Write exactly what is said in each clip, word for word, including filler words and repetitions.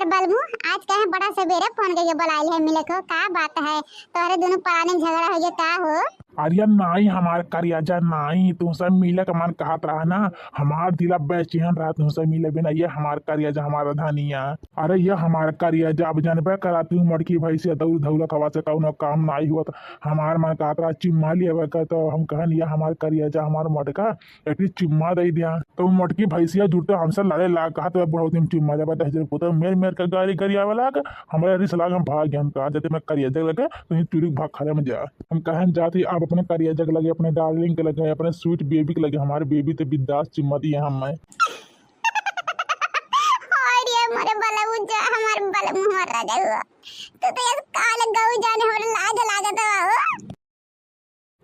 बलमू, आज काहे बड़ा सबेरे फोन करके बुलाइल है, मिले को का बात है? तोहरे दोनों परानी झगड़ा हो गया का हो? अरे नाई हमार करिया जा, नाई तुमसे मिले के मन कहत रहा ना, हमार दिला बेचैन रहा तुमसे मिले बिना। ये हमार करिया जा, हमार धनिया। अरे ये हमार करिया जा, अब जानबे करा तू मोटकी भैंसिया दौड़ धौला खवा से कौनो काम नाई हुआ। तो हमार मन कहत रहा चुम्मा लिया का, तो हम कहन ये हमार करिया जा, हमार मोटका, एक ठे चुम्मा दे दिया। तो मोटकी भैंसिया जुड़ते हमसे लड़े लाग, कहत बा बुढ़ौती में चुम्मा देबा दस हजार पुतवा, मेर मेर के गारी गरियावे लाग। हमरे रिस लाग, हम भाग गए, हम कहा जाते मैं करिया जग लगे, तो ही चुरी भाग खड़े में जा। हम कहन जाती आप अपने करिया जग लगे, अपने डार्लिंग के लगे, अपने स्वीट बेबी के लगे, हमारे बेबी तो बिंदास चुम्मा दिए हम मैं। अरे मोरे बलमू जा, हमार बलमू हमार राजा हुआ। तू तो ये काल गऊ जाने हमरे लाज लागत बा हो।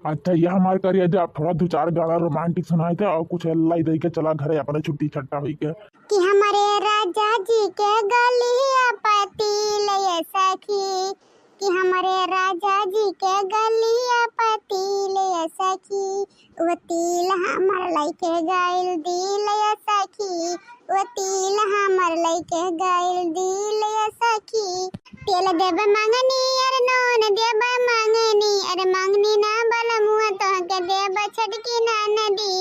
अच्छा, ये हमार करिया जा, आप थोड़ा दो चार गाना रोमांटिक सुनाए थे और कुछ लाई दे के चला घरे अपने छुट्टी छट्टा हुई के। कि हमरे राजा जी के गलिया पतील ये सखी, कि हमरे राजा जी के गलिया पतील ये सखी, वो तिल हमर लइके गइल दिल ये सखी, वो तिल हमर लइके गइल दिल ये सखी। तेल देबे मंगनी अरे नून देबे मंगनी, अरे मंगनी ना बलमुआ तोहके देबे छोटकी ना नदी,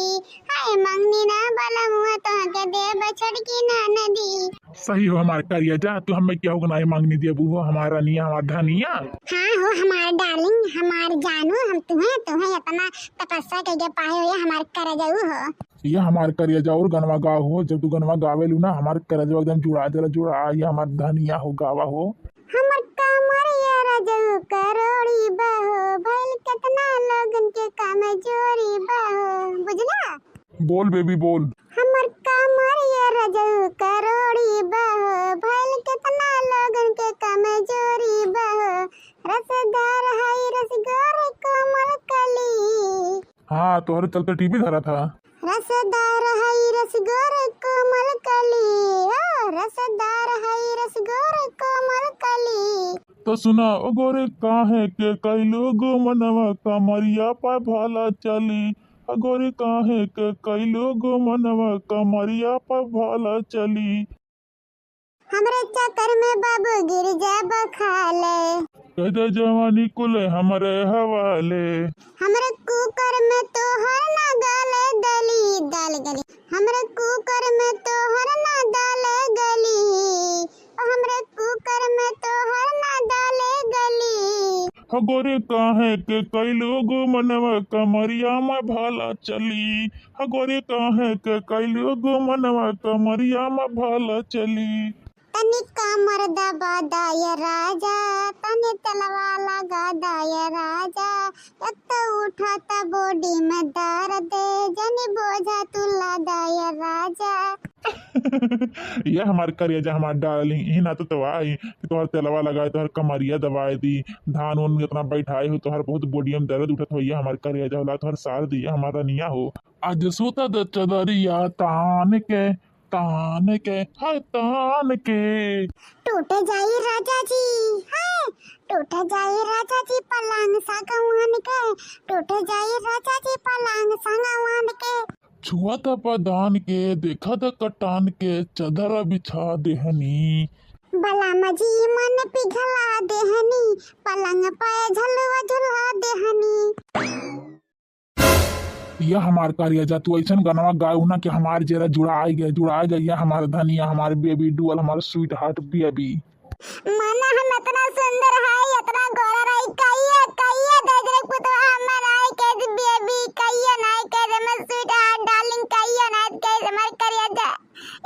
हाय मंगनी ना बलमुआ तोहके देबे छोटकी ना नदी। सही हो हमार करिया जा, तू हमें क्या हो नाई मंगनी देबू हो हमार रनिया, हमार धनिया। हाँ हो हमार डार्लिंग, हमार जानू, हम तुम्हें, तुम्हें इतना तपस्या करके पाए हो, ये हमार करजऊ हो। ये हमार करेजा और गनवा गाओ हो, जब तू गनवा गावेलू ना, हमार करेजवा एकदम जुड़ा जाला, जुड़ा। ये हमार धनिया हो, गावा हो। हमर कमरिया रजऊ करोड़ी बहो, भइल केतना लोगन के कमजोरी बहो, बुझला? बोल बेबी बोल। हमर कमरिया रजऊ करोड़ी बहो, भइल केतना लोगन के कमजोरी बहो, रसदार हई रसगोर कोमल कली। हाँ, तोहरे चलते टीवी धरा था। रसदार हई रसगोर कोमल कली, ओ, रसदार हई रसगोर कोमल कली। तो सुना, ओ गोरे काहे के कैलू गो मनवा कमरिया पर भाला चली, ओ गोरे काहे के कैलू गो मनवा कमरिया पर भाला चली। हमरे चक्कर में बाबू गिर जाबा खाले। कह दे जवानी कुल हमरे हवाले। हमरे कुकर में तोहर ना गले दली, दाल गली। हमरे कुकर में तोहर ना दाल गली। ओ हमरे कुकर में तोहर ना दाल गली। हगोरे काहे के कैलू गो मनवा कमरिया में भाला चली। हगोरे काहे के कैलू गो मनवा कमरिया में भाला चली। तनी कमर दबा दा ये राजा, तनी तेलवा लगा दा ये राजा, एक तो उठा त बॉडी में दर्द, जनी बोझा तू ला दा ये राजा। ये हमार करेजा, हमार डार्लिंग, इही नाते तो आई कि तोहर तेलवा लगाए, तोहर कमरिया दबाए दी, धान उन इतना बैठाए हो, तोहर बहुत बॉडी में दर्द उठत हो, ये हमार करेजा होला, तोहर सार दिया, हमार रनिया हो। आज सूता द चदरिया तान के, तान के, हाय तान के। टूट जाई राजा जी, हाय, टूट जाई राजा जी पलंग सागवान के, टूट जाई राजा जी पलंग सागवान के। छुआ त बदान के, देखा त कटान के, चदर बिछा देहनी। बलम जी मन पिघला देहनी, पलंग पे झलुआ झुला देहनी। या हमार करेजा, तू ऐसन गनवा गाऊ ना कि हमार जेरा जुड़ाई गए, जुड़ाई गए। या हमार धनिया, हमार बेबी डुअल, हमार स्वीट हार्ट बेबी। माना हम इतना सुंदर है, इतना गोरा रही, कहिए, कहिए दजरक पुतवा हमर आई कह दे बेबी, कहिए ना कह दे हमर स्वीट हार्ट डार्लिंग, कहिए ना कह दे हमर करेजा।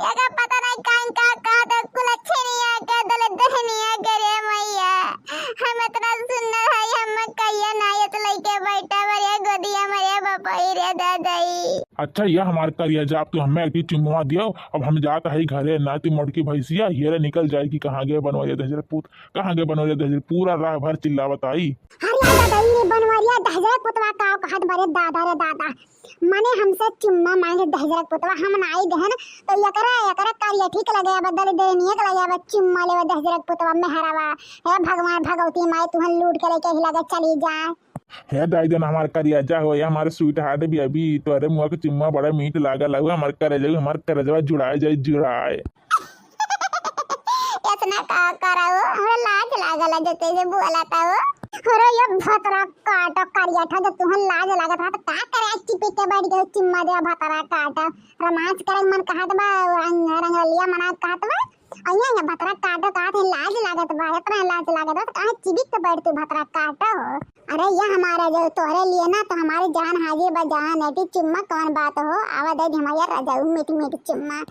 एका पता नहीं काहे का, का तो कुलच्छिनिया के दले दहनिया के रे मैया। हम इतना सुंदर है, हम कहिए ना ये तो लइके बैठा मरे गोदिया मरे बपई रे दादाई। अच्छा, ये हमार करेजा, अब तू हमें एक चुम्मा दियो, अब हम जात है घरे, ना तू मोटकी भैंसिया हेरे निकल जाए कि कहाँ गए बनवरिया दहजर पूत, कहाँ गए बनवरिया दहजर, पूरा राह भर चिल्लावत आई। अरे दादाई रे बनवरिया दहजर पुतवा का कहत बरे दादा रे दादा। मने हमसे चुम्मा मांगे दहजरक पुतवा, हम नाई देहन, तो एकरा, एकरा करिया ठीक लगे, अब दली दली नियक लगे, अब चुम्मा लेवे दहजरक पुतवा मेहरवा। हे भगवान भगवती माई, तुहन लूट के लेके ही लगे चली जाए। हे दाई देन हमार करेजा हो, ये हमारे स्वीट हार्ट बेबी, तोरे मुँह के चुम्मा बड़ा मीठ लागल हउ, हमार करेजा, हमार करेजवा जुड़ाए जाए, जुड़ाए। इतना लज्जत कैसे बोलता हो? अरे ये भतरा काटो करिया था, जब तुहन लाज लागत हा तो का करे, आज चिपक के बैठ गए, चुम्मा दे भतरा काटो। रोमांस करे मन कहत बा, रंग, रंगलिया मना कहत बा। अइया, अइया भतरा काटो कहत है, लाज लागत बा, इतना लाज लागत बा तो काहे चिबिक के बैठ तू भतरा काटो हो? अरे ये हमारा जो तोहरे लिए ना तो हमारी जान हाजिर बा जान, एटी चुम्मा कौन बात हो, आवा दे दी हमारे रजाऊ मीठ मीठ चुम्मा।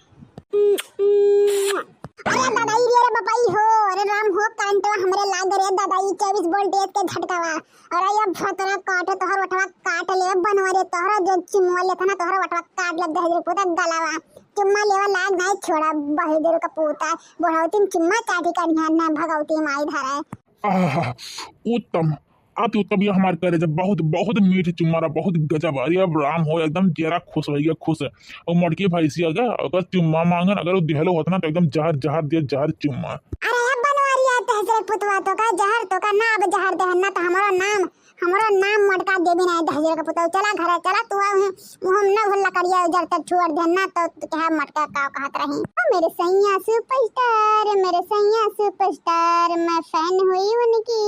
अरे दादाई रे, अरे बपाई हो, अरे राम हो, करंटवा हमरे लाग रे दादाई, चौबीस वोल्टेज के झटकावा। अरे ये भतरा काटो, तोहर ओठवा काट ले बनवा रे, तोहरा जो चुम्मा लेता ना, तोहरा ओठवा काट ले दहेज रे पुता गलावा। चुम्मा लेवा लाग नहीं छोड़ा, बहिदुर का पूता, बुढ़ौती में चुम्मा चाटी का ध्यान ना भगौती माई धरे। आहा, उत्तम, अति उत्तम, ये हमार करेजा बहुत, बहुत मीठ चुम्मा रहा, बहुत गजब। अरे अब राम हो, एकदम जेरा खुश हो गया, खुश। और मटकी भैंसिया का अगर चुम्मा मांगन, अगर वो दिहलो होत ना तो एकदम जहर, जहर दिया, जहर चुम्मा। अरे अब बनवारिया तहजरे पुतवा तो का जहर तो का ना, अब जहर देहन ना तो हमारा नाम, हमारा नाम मटका देवी नहीं दहजरे का पुतवा। चला घरे चला, तू आ वहीं, हम न भूल लकड़िया उजर तक छोड़ देहन ना तो, तो क्या मटका का कहत रही। ओ मेरे सैया सुपरस्टार, मेरे सैया सुपरस्टार, मैं फैन हुई उनकी,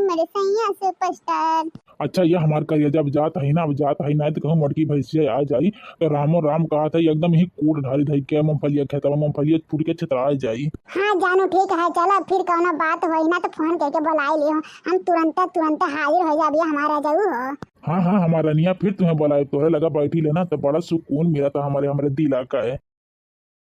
मेरे सैया सुपरस्टार। अच्छा, ये हमार करिया, जब जात है ना, अब जात है ना, तो कहूँ मटकी भैंसिया आ जाई, तो रामो राम कहत है, एकदम ही कूट ढारी धई के मूंगफलिया खेतवा, मूंगफलिया फूट के छितरा जाई। हाँ जानू, ठीक है, चलो फिर कौनो बात होई ना, तो फोन करके बुलाई लियो, हम तुरंते, तुरंते हाजिर हो जाबी, हमारा जाऊ हो। हाँ, हाँ, हमार रनिया, फिर तुम्हें बुलाए, तोहरे लगा बैठी लेना, तो बड़ा सुकून मिला था हमारे, हमारे दिला का है।